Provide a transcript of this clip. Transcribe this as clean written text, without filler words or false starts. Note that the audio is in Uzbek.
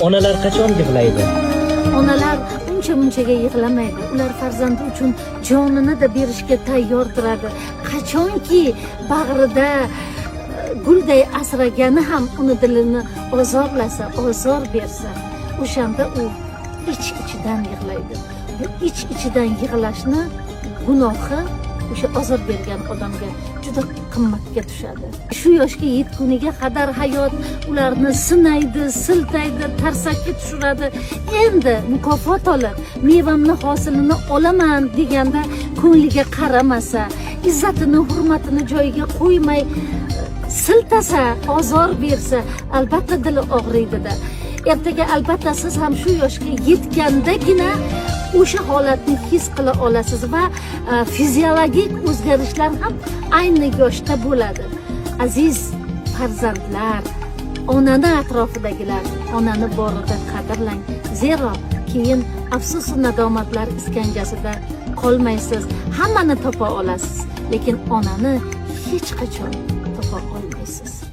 Onalar qachon yig'laydi? Onalar uncha munchaga yig'lamaydi. Ular farzandi uchun jonini da berishga tayyor turadi. Qachonki bag'rida gulday asragani ham uni dilini ozorlasa, ozor bersa, o'shanda u ich ichidan yig'laydi. Bu ich ichidan yig'lashni gunohi o'sha ozor bergan odamga juda qimmatga tushadi. Shu yoshga yetguniga qadar hayot ularni sinaydi, siltaydi, tarsakka tushiradi. Endi mukofot olib, mevamni hosilini olaman deganda ko'ngliga qaramasa, izzatini, hurmatini joyiga qo'ymay siltasa, ozor bersa, albatta dili og'riydida. Ertaga albatta siz ham shu yoshga yetgandagina o'sha holatni his qila olasiz va fiziologik o'zgarishlar ham ayni yoshda bo'ladi. Aziz farzandlar, onani atrofidagilar, onani borida qadrlang, zero keyin afsusu nadomatlar iskanjasida qolmaysiz. Hammani topa olasiz, lekin onani hech qachon topa olmaysiz.